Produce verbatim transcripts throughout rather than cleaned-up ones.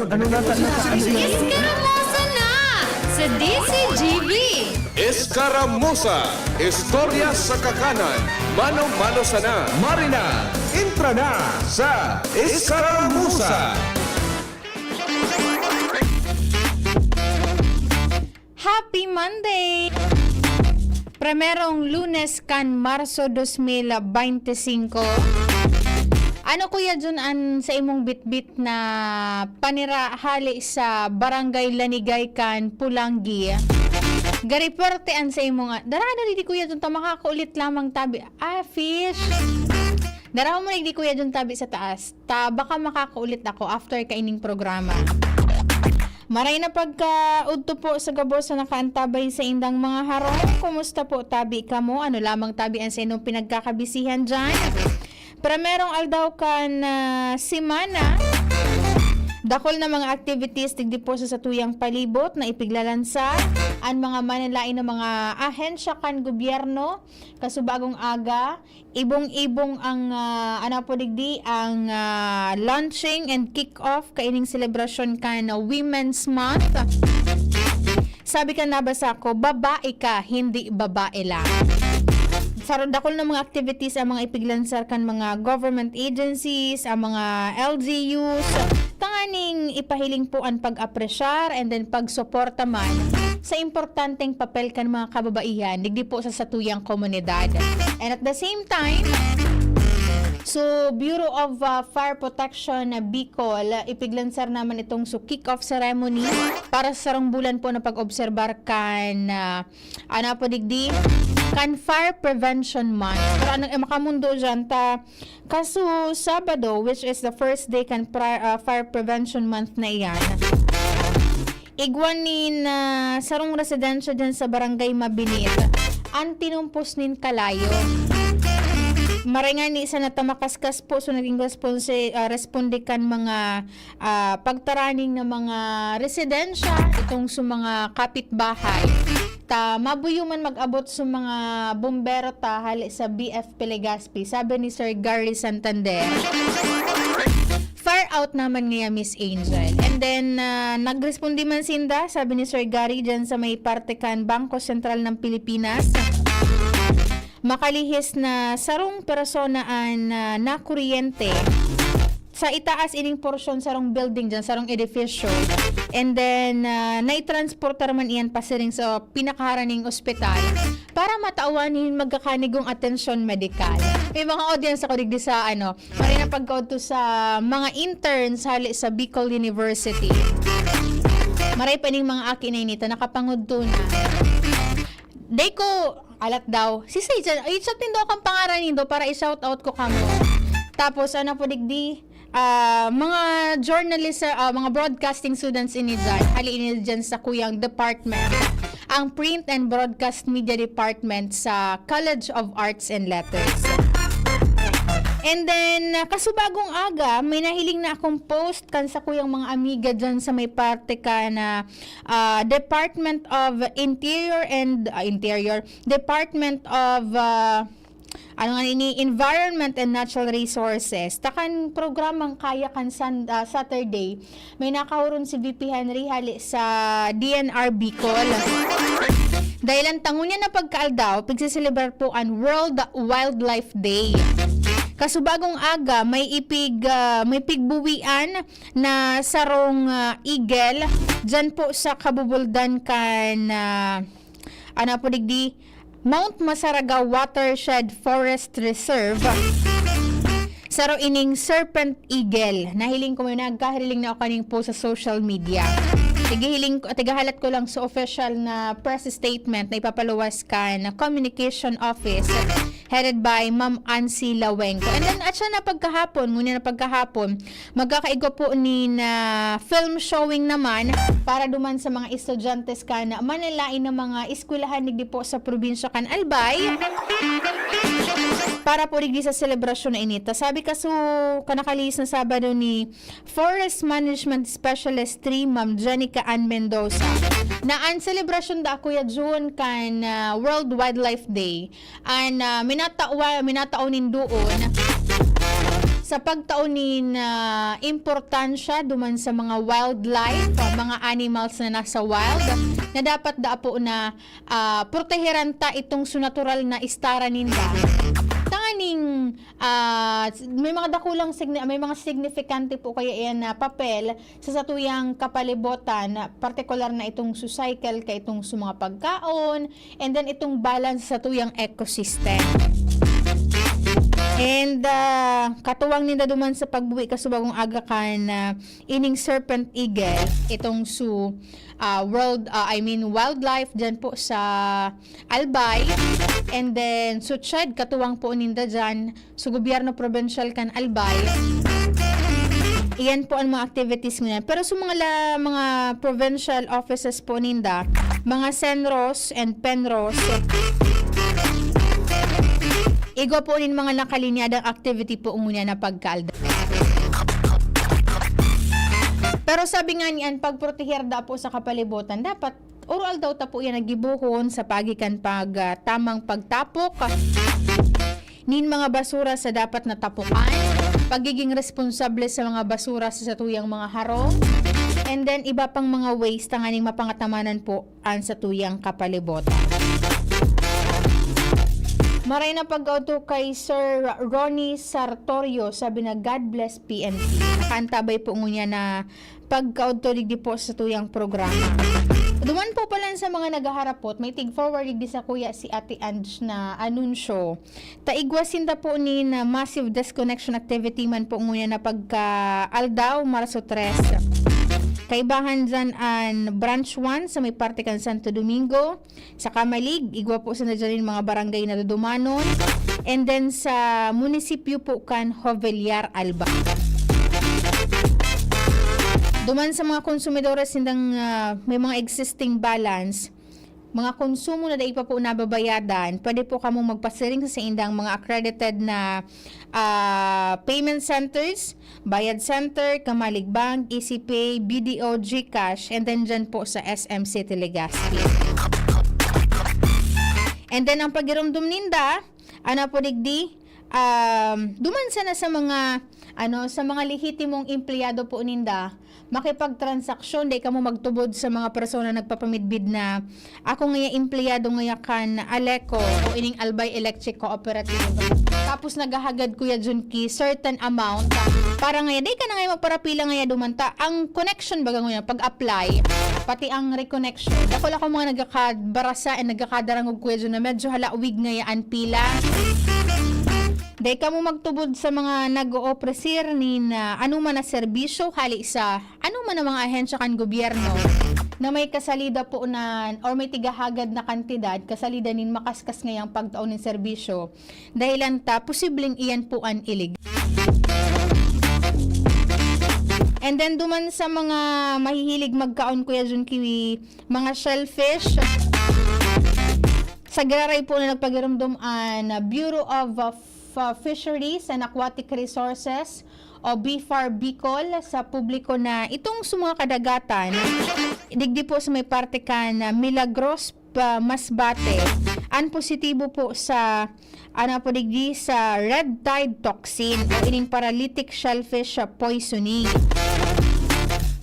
Ano na, ano na, ano na? Iskaramusa na sa D C G B. Iskaramusa, istorya sa kakanan, mano-mano sana. Marina, intra na sa Iskaramusa. Happy Monday! Primerong Lunes kan Marso dos mil bente singko. Ano, Kuya Jun, an sa imong bitbit na panira hali sa Barangay Lanigay kan Pulangi? Gari puwerte an sa imong, ah, dara na digdi, Kuya Jun, ta makakaulit lamang tabi. Ah, fish. Darahon mo na digdi, Kuya Jun, tabi sa taas. Ta baka makakaulit ako after kaining programa. Maray na pagkaudto po sa gabos sa nakaantabay sa indang mga harong. Kumusta po tabi kamo? Ano lamang tabi an sa inyong pinagkakabisihan diyan? Primerong aldaw kan, ah, semana. Dakul na mga activities digdi po sa satuyang palibot na ipiglalansar an mga manalain na mga ahensya kan gobyerno. Kasubagong aga, ibong-ibong ang, ah, ano po digdi, ang, ah, launching and kick-off kaining selebrasyon kan Women's Month. Sabi kan nabasa ko, "Babae ka, hindi babae lang." Sa dakul na mga activities ang mga ipiglansar kan mga government agencies, ang mga L G Us, tanganing ipahiling po an pag-apresyar and then pagsuporta man sa importanteng papel kan mga kababaihan digdi po sa satuyang komunidad. And at the same time, so Bureau of, uh, Fire Protection na Bicol, ipiglansar naman itong so kick-off ceremony para sa sarong bulan po na pag-obserbar kan, uh, ano po digdi, kan Fire Prevention Month. Pero ano, eh, makamundo dyan ta, kaso Sabado, which is the first day kan pri-, uh, Fire Prevention Month na iyan, igwa nin, ah, sarong residensya dyan sa Barangay Mabinit an tinumpos nin kalayo. Maray ngani sana ta makaskas po, so naging response, ah, responde kan mga, ah, pagtaraning na mga residensya, itong sa mga kapitbahay. Ta mabuyo man mag-abot sa mga bombero ta hali sa B F P Legazpi, sabi ni Sir Gary Santander. Far out naman niya, Miss Angel. And then, ah, nagresponde man sinda, sabi ni Sir Gary, dyan sa may parte kan Bangko Sentral ng Pilipinas. Makalihis na sarong persona an, ah, nakuryente sa itaas ining porsyon, sarong building dyan, sarong edifisyo. And then, ah, naitransportar man iyan pasiring sa pinakaharaning ospital para matawan nin magkakanigong atensyon medikal. May mga audience ako digdi sa, ano, maray na pagkaudto sa mga interns hali sa Bicol University. Maray pa ning mga aki na inita, nakapangudto na. Day ko, alat daw. Si Say dyan, i-chat nindo akong pangaran nindo para i-shout out ko kamo. Tapos, ano po digdi? Ah, mga journalist, ah, mga broadcasting students ini dyan. Hali ini dyan sa kuyang department. Ang Print and Broadcast Media Department sa College of Arts and Letters. And then, ah, kasubagong aga, may nahiling na akong post kan sa kuyang mga amiga dyan sa may parte ka na, ah, Department of Interior and, ah, Interior, Department of, ah, ano nga ini, Environment and Natural Resources. Takan programang Kaya kan San-, ah, Saturday, may nakahuron si V P Henry hali sa D N R Bicol. Dahilan tango niya na pagkaaldaw, pigsiselebrar po an World Wildlife Day. Kasubagong aga, may ipig, ah, may pigbuwian na sarong, ah, eagle dyan po sa kabubuldan kan, ah, ano po digdi, Mount Masaraga Watershed Forest Reserve. Saro ining serpent eagle. Nahiling ko, may nagkahiriling na ako kaning post sa social media. Tigihiling ko, tigahalat ko lang sa official na press statement na ipapaluwas kan Communication Office headed by Ma'am Ansi Lawenco. And then, at siya na pagkahapon, ngunyan na pagkahapon, magkakaigwa po nin film showing naman para duman sa mga estudyante kan manalain na mga eskwelahan digdi po sa probinsya kan Albay. Para po digdi sa selebrasyon na ini. Ta sabi kaso, kanakalihis na Sabado ni Forest Management Specialist three, Ma'am Jenica Ann Mendoza, na an selebrasyon da, Kuya Jun, kan, ah, World Wildlife Day, an, ah, minatawa-, minatao nin doon sa pagtao nin, ah, importansya duman sa mga wildlife, ah, mga animals na nasa wild, na dapat daa po na, ah, proteheran ta itong su natural na istara ninda. Tanganing, ah, may mga dakulang signi-, may mga signifikante po kaya iyan na papel sa satuyang kapalibotan, partikular na itong su cycle, ka itong su mga pagkaon, and then itong balance sa satuyang ecosystem. And, ah, katuwang ninda duman sa pagbuhi kasubagong aga kan, ah, ining serpent eagle, itong su, ah, world, ah, I mean, wildlife dyan po sa Albay. And then, su CHED, katuwang po ninda dyan, su gobyerno probinsyal kan Albay. Iyan po ang mga activities ngunyan. Pero su mga la-, mga provincial offices po ninda, mga CENROS and PENROS, igwa po nin mga nakalinyadang activity po ngunyan na pagkaaldaw. Pero sabi nga niyan, pagproteher daa po sa kapalibotan, dapat oro-aldaw ta po iyan na gibohon sa paagi kan pag, ah, tamang pagtapok nin mga basura sa dapat na tapokan, pagiging responsable sa mga basura sa satuyang mga harong, and then iba pang mga ways tanganing mapangatamanan po an satuyang kapalibotan. Maray na pagkaudto kay Sir Ronnie Sartorio, sabi na, "God bless P N P." Nakaantabay po ngunyan na pagkaudto digdi po sa satuyang programa. Duman po pala sa mga naghaharapot, may tig-forward digdi sa kuya si Ate Ange na anunsyo. Ta igwa sinda po nin, ah, massive disconnection activity man po ngunyan na pagkaaldaw, Marso tres. Kaibahan dyan an Branch one sa may parte kan Santo Domingo. Sa Camalig, igwa po sinda dyan nin mga barangay na dudumanon. And then sa munisipyo po kan Jovellar, Albay. Duman sa mga konsumidores sindang, ah, may mga existing balance, mga konsumo na dai pa po nababayadan, pwede po kamong magpasiring sa saindang mga accredited na, ah, payment centers, Bayad Center, Camalig Bank, ECPay, B D O, GCash, and then dyan po sa S M City Legazpi. And then ang pagirumdom ninda, ano po digdi, um, duman sana sa mga, ano, sa mga lehitimong empleyado po ninda, makipagtransaksyon, dai kamo magtubod sa mga persona nagpapamidbid na, "Ako ngaya empleyado ngaya kan ALECO o ining Albay Electric Cooperative. Tapos naghahagad kuya Jun ki certain amount para ngaya, dai ka na ngaya magparapila ngaya duman ta." Ang connection baga ngunyan, pag-apply, pati ang reconnection. Dakul ako mga nagkakabarasa and nagkakadarangog kuya Jun na medyo halawig ngaya an pila. Dai kamo magtubod sa mga nag-oofrecer nin, ah, anoman na serbisyo hali sa anoman na mga ahensya kan gobyerno na may kasalida po na or may tigahagad na kantidad, kasalida nin makaskas ngayang pagtao nin serbisyo. Dahilan ta, posibleng iyan po an ilig. And then, duman sa mga mahihilig magkaon, Kuya Jun, kiwi, mga shellfish, sa giraray po na nagpagirumdom an Bureau of, uh, F-, Fisheries and Aquatic Resources o BFAR Bicol sa publiko na itong sa mga kadagatan, digdi po sa may parte kan, ah, Milagros pa Masbate, an positibo po sa, ano po digdi, sa red tide toxin o ining paralytic shellfish, ah, poisoning.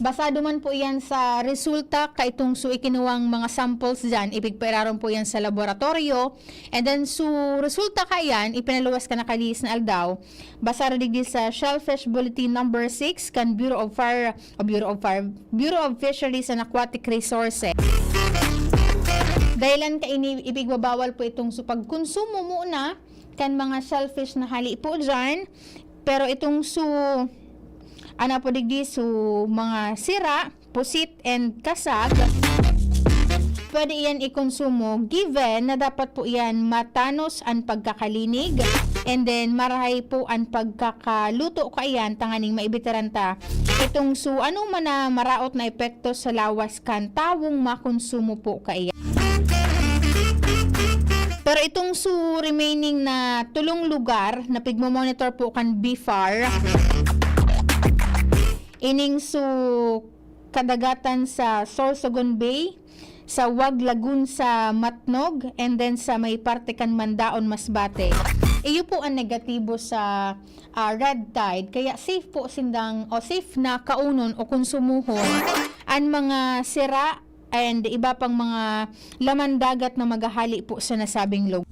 Basado man po iyan sa resulta kaitong su ikinuwang mga samples diyan, ipigpairarom po iyan sa laboratorio. And then, su resulta kaiyan, ipinaluwas kan nakaliis na aldaw, basado digdi sa Shellfish Bulletin Number six kan Bureau of Fire, o Bureau of Fire, Bureau of Fisheries and Aquatic Resources. Dahilan kaini, ipigbabawal po itong su pagkonsumo muna kan mga shellfish na hali po diyan. Pero itong su, ano po digdi, su mga sira, pusit and kasag, pwede iyan ikonsumo, given na dapat po iyan matanos an pagkakalinig, and then marahay po an pagkakaluto kaiyan tanganing maibitaran ta itong su ano man na maraot na epekto sa lawas kan tawong makonsumo po kaiyan. Pero itong su remaining na tulong lugar na pigmo-monitor po kan BFAR, ining su kadagatan sa Sorsogon Bay, sa Wag Lagoon sa Matnog, and then sa may parte kan Mandaon, Masbate. Iyo po ang negatibo sa, ah, red tide, kaya safe po sindang, o safe na kaunon o konsumohon an mga sira and iba pang mga laman dagat na maghahali po sa nasabing lugar.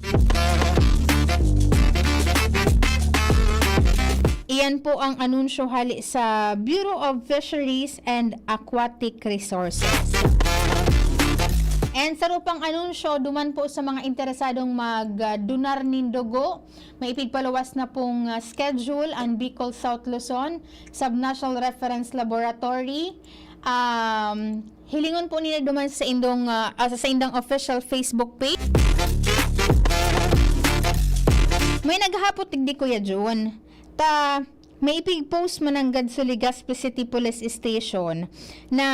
Iyan po ang anunsyo hali sa Bureau of Fisheries and Aquatic Resources. And saro pang anunsyo, duman po sa mga interesadong mag, ah, donar nin dugo, may ipigpaluwas na pong, ah, schedule ang Bicol South Luzon Subnational Reference Laboratory. Um, hilingon po nila duman sa indong, ah, ah, sa indang official Facebook page. May naghahapot digdi, Kuya Jun. Ta, may ipig-post mananggad sa Legazpi City Police Station na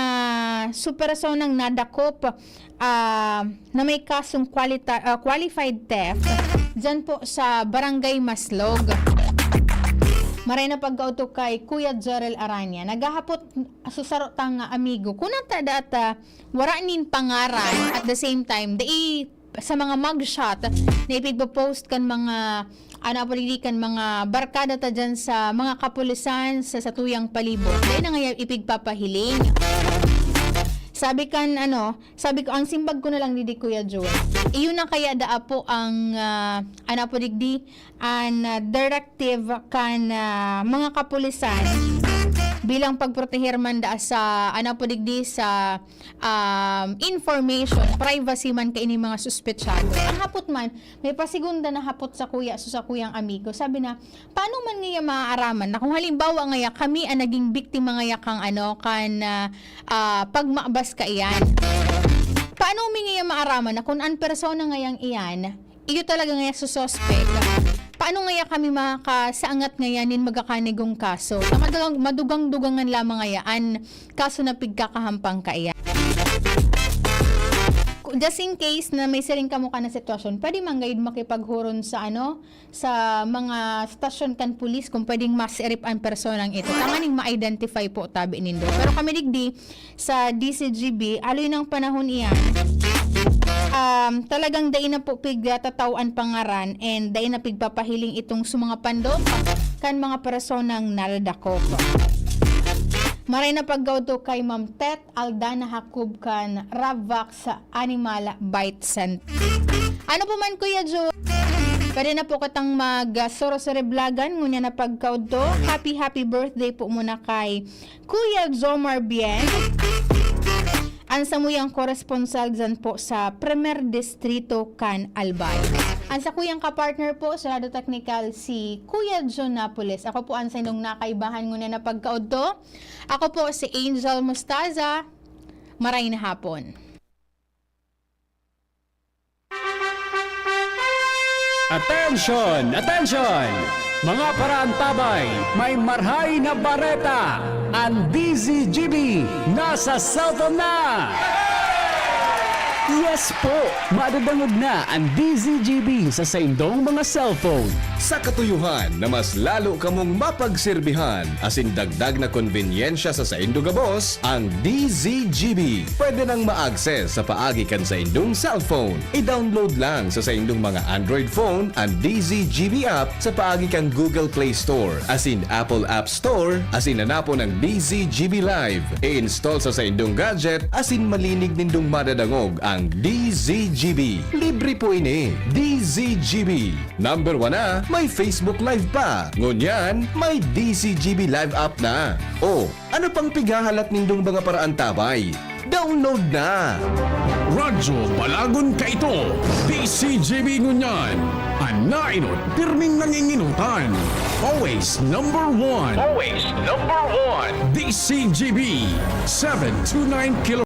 su personang nadakop, ah, na may kasong qualita-, ah, qualified theft dyan po sa Barangay Maslog. Maray na pagkaoto kay Kuya Jerel Aranya. Naghahapot su saro tang amigo. Kuna ta data, wara nin pangaran. At the same time, dai sa mga mugshot na ipigpo-post kan mga, ano po, digdi, kan mga barkada ta dyan sa mga kapulisan sa satuyang palibot. Dai na ngaya ipigpapahiling. Sabi kan, ano, sabi ko, ang simbag ko na lang digdi, Kuya Jun. Iyo na kaya daa po ang, ah, ano po, digdi, an, ah, directive kan, ah, mga kapulisan bilang pagproteher man daa sa, ano po, digdi, sa, um, information, privacy man kaini mga suspetsado. Ang hapot man, may pasigunda na hapot sa kuya, so sa kuyang amigo. Sabi na, "Paano man ngaya maaaraman na kung halimbawa ngaya kami ang naging biktima ngaya kang, ano, kan, ah, ah, pagmabas kaiyan? Paano mi ngaya maaraman na kung an persona ngayang iyan, iyo talaga ngaya sususpek? Paano ngaya kami makakasaangat ngaya nin magakanigong kaso? Na madugang-, madugang-dugangan lamang ngaya an kaso na pigkakahampang kaiyan." Ku-, just in case na may siring kamo kan na sitwasyon, pwede man gayud makipaghuron sa, ano, sa mga stasyon kan pulis kung pwedeng masirip an personang ito, tanganing ma-identify po tabi nindo. Pero kami digdi sa D C G B, haloy nang panahon iyan, um, talagang dai na po pigtatao an pangaran and dai na pigpapahiling itong sa mga pandok kan mga personang nadakop. Maray na pagkaoto kay Ma'am Tet Aldana Jacob kan Ravvax Animal Bite Center. Ano po man, Kuya Jo? Pwede na po kitang mag, ah, soro-soreblagan ngunyan na pagkaodto. Happy, happy birthday po muna kay Kuya Jomar Bien. Ang samuyang koresponsal dyan po sa Primer Distrito kan Albay. Ang sakuyang kapartner po sa Radyo Technical, si Kuya John Napoles. Ako po ang saindong nakaibahan ngunyan na pagkaodto. Ako po si Angel Mostaza. Maray na hapon. Attention! Attention! Mga paraantabay, may marhay na bareta! Ang D Z G B nasa cellphone na! Yes po! Madadangog na ang D Z G B sa saindong mga cellphone. Sa katuyohan na mas lalo kamong mapagserbihan asin dagdag na konbenyensya sa saindo gabos, ang D Z G B pwede nang ma-access sa paagi kan saindong cellphone. I-download lang sa saindong mga Android phone an D Z G B app sa paagi kan Google Play Store asin Apple App Store, asin hanapon ang D Z G B Live. I-install sa saindong gadget asin malinig nindong madadangog ang D Z G B. Libre po ini. D Z G B. Number one na, may Facebook Live pa. Ngunyan, may D Z G B Live app na. O, ano pang pighahalat nindong mga paraantabay? Download na! Radyo Balagon kaito, D Z G B ngunyan. An naenot, pirming nangingenotan. Always number one. Always number one. D Z G B, seven two nine